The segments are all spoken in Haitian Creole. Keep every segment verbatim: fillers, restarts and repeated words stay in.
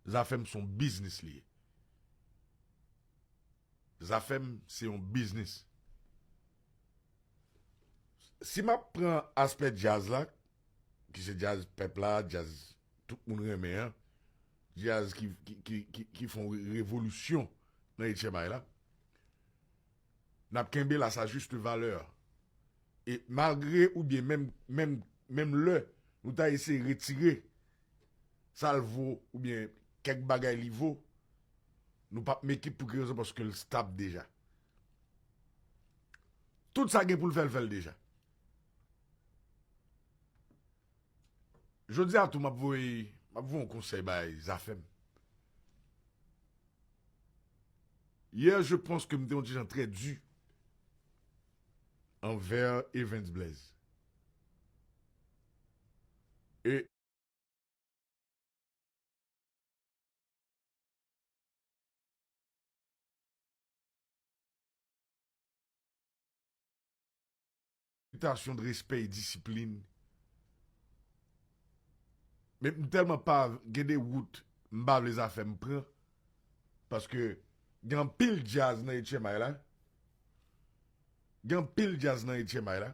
Zafèm se yon biznis li ye. Zafèm se yon biznis. Si m ap pran aspè djaz la, ki se djaz pèp la, djaz tout moun renmen an, djaz ki, ki, ki, ki, ki fè yon re- revolisyon nan H M I la, n ap kenbe l a sa juste valeur. E malgre oubyen menm, menm, menm lè nou ta eseye retire sa l vo oubyen kèk bagay li vo, nou p ap make it pou ki rezon? Paske l stab deja. Tout sa gen pou l fè, l fè l deja. Jodi a tou, m ap voye, m ap voye yon konsèy bay Zafèm. Yè, je pense que m te yon ti jan trè di anvè Evens Blaze. E Respektasyon, respè e disiplin. Men m tèlman pa gen de wout m pa vle Zafèm pran. Paske gen anpil djaz nan H M I la. Gen anpil djaz nan H M I la.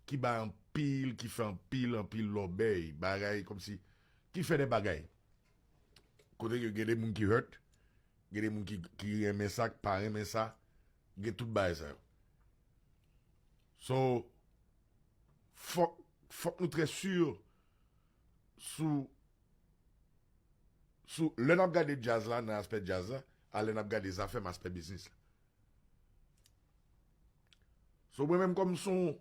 Ki bay anpil, ki fè anpil, anpil lòbèy, bagay kòmsi, ki fè de bagay. Kote ke gen de moun ki hurt, gen de moun ki, ki renmen sa, ki pa renmen sa, gen tout bagay sa yo. So, fòk, fòk nou trè si sou, sou lè n ap gade djaz la, nan aspè djaz la, a lè n ap gade Zafèm aspè biznis la. So, mwen menm kòm son,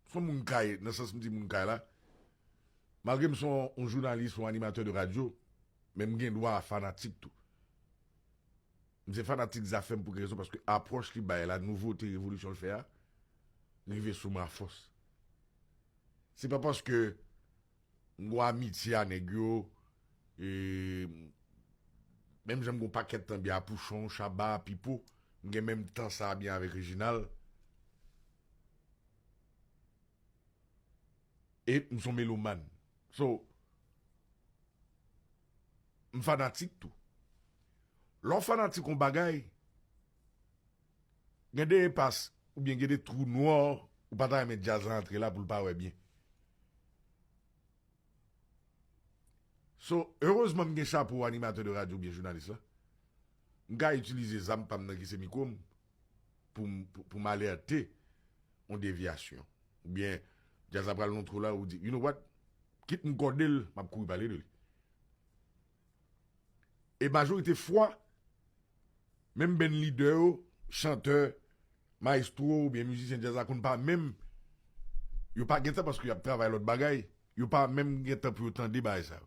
son moun kay, nan sans m di moun kay la, malgre m son yon jounalis, yon animatè de radyo, men m gen dwa fanatik tou. M se fanatik Zafèm pou ki rezon? Paske apwòch li bay la, nouvote, revolisyon l fè a, rive sou mwen a fòs. Se pa paske m gon amitye a nèg yo, e, menm jan m gon pakèt tan byen a Pouchon, Shabba, Pipo, m gen menm tan sa a byen avèk Reginald. E m son melomàn. So, m fanatik tou. Lè w fanatik yon bagay, gen de enpas oubyen gen de twou nwa ou pa ta renmen djaz la antre la pou l pa wè byen. So, erezman m gen chapo animatè de radyo oubyen jounalis la. M ka itilize zam pa m nan ki se mikwo m pou m, pou, pou m alète yon devyasyon. Oubyen, djaz la pral nan twou la, ou di, you know what? Kit m kòde l, m ap kouri pale de li. E majorite fwa, menm band lidè yo, chantè, mayestwo oubyen mizisyen djaz la konn pa menm, yo pa gen tan paske y ap travay lòt bagay, yo pa menm gen tan pou yo tande bagay sa yo.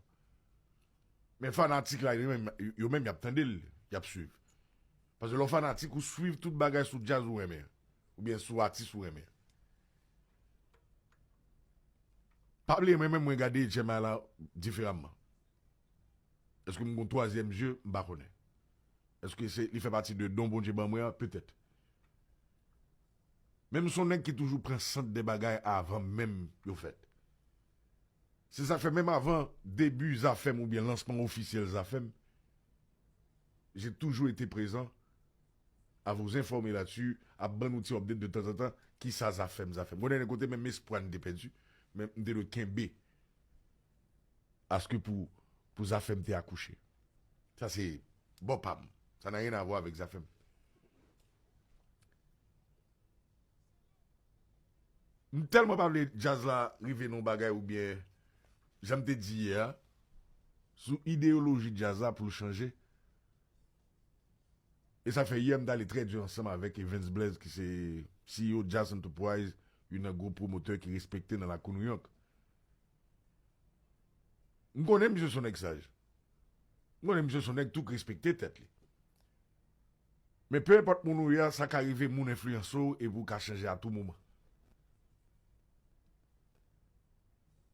Men fanatik la, yo menm, yo menm y ap tande l, y ap swiv. Paske lè w fanatik, ou swiv tout bagay sou djaz ou renmen an, oubyen sou atis ou renmen an. Pa bliye, mwen menm, mwen gade H M I la diferaman. Èske m gon twazyèm je? M pa konnen. Èske se, li fè pati de don Bondye ban mwen an? Petèt. Men m se yon nèg ki toujou pran sant de bagay avan menm yo fèt. Se sa k fè menm avan debi Zafèm oubyen lansman ofisyèl Zafèm, j'ai toujours été présent à vous informer là-dessus, ap ban nou ti update de tanzantan, kisa Zafèm, Zafèm. Gon dènye kote menm espwa n te pèdi, men m te dwe kenbe aske pou, pou Zafèm te akouche. Sa se bò pa m. Sa n'a rien à voir avec Zafèm. M tèlman pa vle djaz la rive nan yon bagay oubyen, jan m te di yè a, sou ideyoloji djaz la pou l chanje. E sa fè yè m t ale trè di ansanm avèk Evens Blaze ki se C E O Jazz Enterprise, youn nan gwo pwomotè ki respekte nan lakou Nouyòk. M konnen misye se yon nèg saj. M konnen misye se yon nèg tou k respekte tèt li. Men pe enpòt moun ou ye a, sa ka rive moun enfliyanse w epi w ka chanje a tou moman.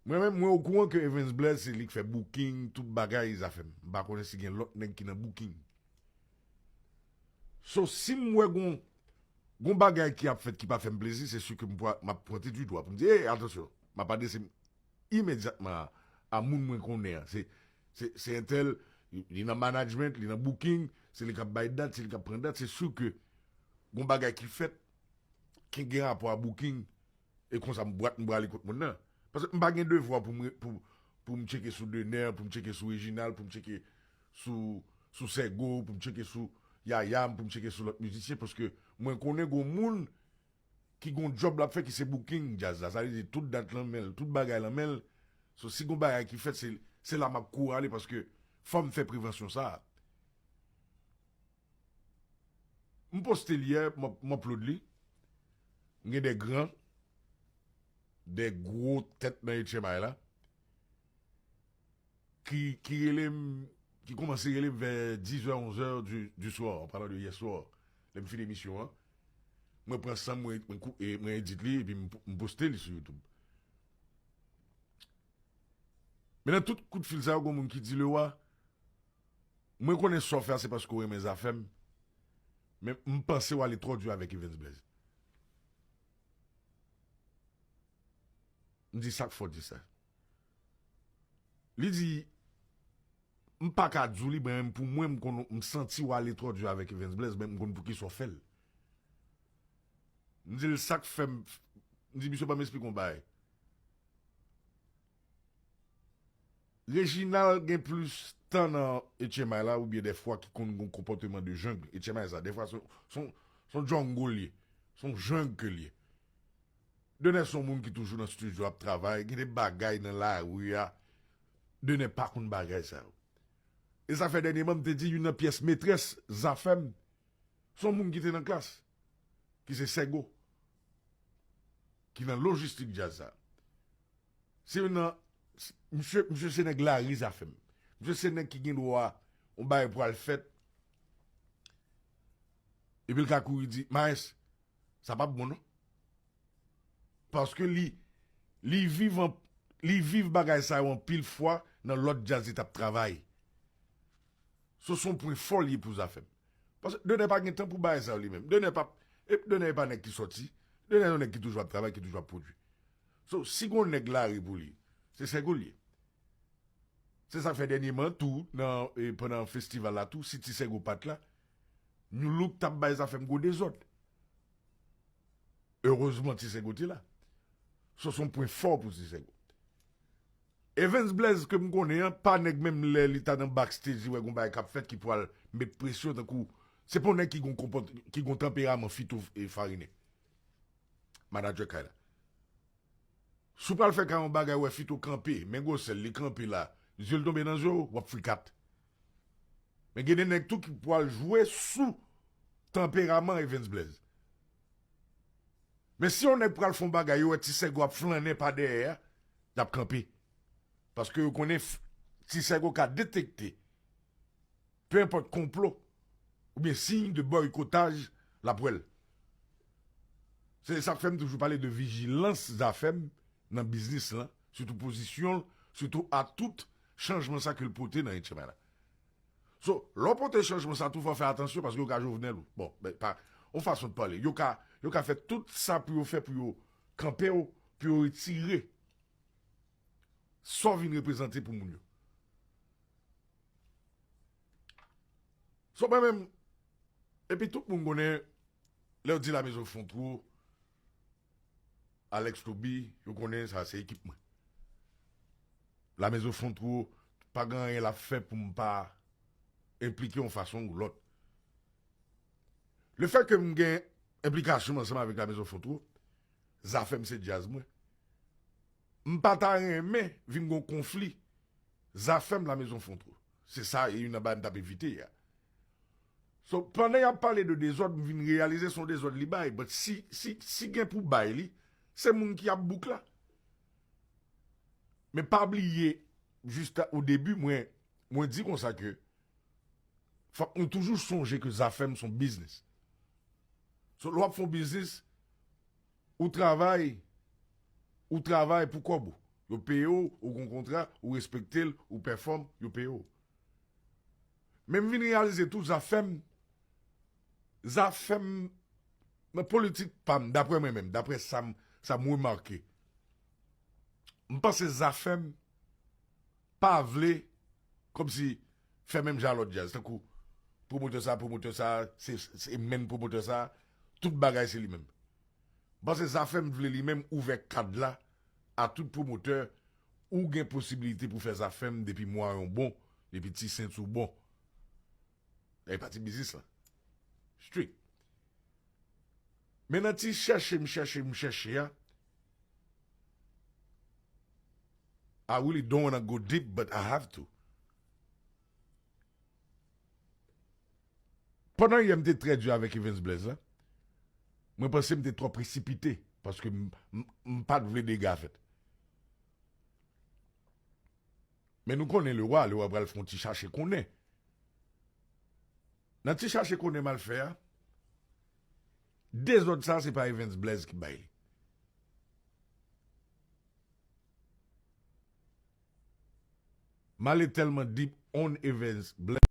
Mwen menm, mwen okouran ke Evens Blaze se li k fè booking, tout bagay Zafèm. M pa konnen si gen lòt nèg ki nan booking. So, si m wè gon, gon bagay ki ap fèt ki pa fè m plezi, se si ke m pwa- m ap pwente di dwa pou m di, "Ey, atansyon," m ap adrese m imedyatman a, a moun mwen konnen an. Se, se, se entèl, li nan management, li nan booking, se li k ap bay dat, se li k ap pran dat, se si ke gon bagay ki fèt ki gen rapò a booking, e konsa m bwat m prale kot moun nan. Paske m pa gen devwa pou m, pou, pou m tcheke sou Dener, pou m tcheke sou Reginald, pou m tcheke sou, sou Sego, pou m tcheke sou Yayam, pou m tcheke sou lòt mizisyen, paske mwen konnen gon moun ki gon djòb l ap fè ki se booking djaz la. Sa vle di tout dat lan men l, tout bagay lan men l. So, si gon bagay ki fèt, se, se la m ap kouri ale paske fò m fè prevansyon sa a. M poste l yè, m ap, m upload li. M gen de gran, de gwo tèt nan H M I la, ki, ki rele m, ki kòmanse rele m vè dix heures, onze heures du, du soir, an palan de yè swa, lè m fin emisyon an. Mwen pran san m, mwen, mwen kou-, e, mwen edit li, epi m, m poste li sou YouTube. Men nan tout kout fil sa yo, gon moun ki di, Lewa, mwen konnen sa w fè a se paske w renmen Zafèm, men m panse w ale twò di avèk Evens Blaze. M di, sa k fè w di sa? Li di, m pa ka di w li, men pou mwen, m konn, m santi w ale twò di avèk Evens Blaze, men m konn poukisa w fè l. M di l, sa k fè m, m di, misye, ban m esplike yon bagay. Reginald gen plis tan nan H M I la, oubyen dèfwa ki konn gon konpòteman de jeng. H M I sa, dèfwa se, se, se yon jungle li ye. Se yon jeng ke li ye. Dener se yon moun ki toujou nan estidyo ap travay, gen de bagay nan lari a. Dener pa konn bagay sa yo. E sa fè dènyèman m te di youn nan pyès metrès Zafèm, se yon moun ki te nan klas, ki se Sego, ki nan lojistik djaz sa. Se youn nan, misye, misye se nèg lari Zafèm. Misye se nèg ki gen dwa, yon bagay pral fèt, epi l ka kouri di, Maes, sa p ap bon non. Paske li, li viv an, li viv bagay sa yo anpil fwa nan lòt djaz li t ap travay. So, se yon pwen fò li ye pou Zafèm. Paske Dener pa gen tan pou bagay sa yo li menm. Dener pa, e Dener e pa nèg ki sòti. Dener se yon nèg ki toujou ap travay, ki toujou ap pwodui. So, si gon nèg lari pou li, se Sego li ye. Se sa k fè dènyèman tou, nan, e, pandan festival la tou, si Ti Sego pa t la, Nu Look t ap bay Zafèm gwo dezòd. Erezman, Ti Sego te la. So, se yon pwen fò pou Ti Sego. Evens Blaze ke m konnen an, pa nèg menm lè li ta nan backstage, li wè gon bagay k ap fèt ki pral met presyon tankou, se pa yon nèg ki gon konpòt-, ki gon tanperaman Fito e Farine. Manadjè kay la. Si w pral fè kay yon bagay, wè Fito kanpe, men gwosè l, li kanpe la, zye l tonbe nan zye w, w ap frikat. Men gen de nèg tou ki pral jwe sou tanperaman Evens Blaze. Men si yon nèg pral fè yon bagay, yo wè Ti Sego ap flannen pa dèyè a, y ap kanpe. Paske yo konnen f-, Ti Sego ka detekte, pe enpòt konplo oubyen siy de bòykotaj, l ap wè l. Se sa k fè m toujou pale de vijilans Zafèm nan biznis lan, sitou pozisyon l, sitou atout chanjman sa ke l pote nan H M I la. So, lè w pote chanjman sa tou, fò w fè atansyon paske yo ka Jovenel ou. Bon, ben, pa, yon fason de pale. Yo ka, yo ka fè tout sa pou yo fè pou yo kanpe w, pou yo retire sa w vin reprezante pou moun yo. So, mwen menm, epi tout moun konnen, lè yo di La Maison Fontreau, Alex Toby, yo konnen sa se ekip mwen. La Maison Fontreau, pa gen anyen l ap fè pou m pa enplike yon fason ou lòt. Lefètke m gen enplikasyon m ansanm avèk La Maison Fontreau, Zafèm se djaz mwen. M pa ta renmen vin gon konfli Zafèm La Maison Fontreau. Se sa, e youn nan bagay m t ap evite a. So, pandan y ap pale de dezòd, m vin reyalize se yon dezòd li bay. But si, si, si gen pou bay li, se moun ki ap bouk la. Men pa bliye, jis o debi, mwen, mwen di konsa ke fòk nou toujou sonje ke Zafèm se yon biznis. So, lè w ap fè yon biznis, ou travay, ou travay pou kòb ou. Yo peye w, ou gon kontra, ou respekte l, ou pèfòm, yo peye w. Men m vin reyalize tou, Zafèm, Zafèm, nan politik pa m, daprè mwen menm, daprè sa m, sa m remake, m panse Zafèm pa vle, kòmsi, fè menm jan lòt djaz. Tankou pwomotè sa, pwomotè sa, se, se menm pwomotè sa, tout bagay se li menm. M panse Zafèm vle li menm ouvè kad la a tout pwomotè, ou gen posibilite pou fè Zafèm depi mwayon bon, depi ti senti w bon. E pati biznis la. Straight. Men nan ti chèche m chèche m chèche a, I really don't wanna go deep, but I have to. Pandan yè m te trè di avèk Evens Blaze la, mwen panse m te twò presipite, paske m, m, m pa t vle dega fèt. Men nou konnen Lewa, Lewa pral fè yon ti chache konnen. Nan ti chache konnen m al fè a, dezòd sa se pa Evens Blaze ki bay li. M ale tèlman deep on Evens Blaze.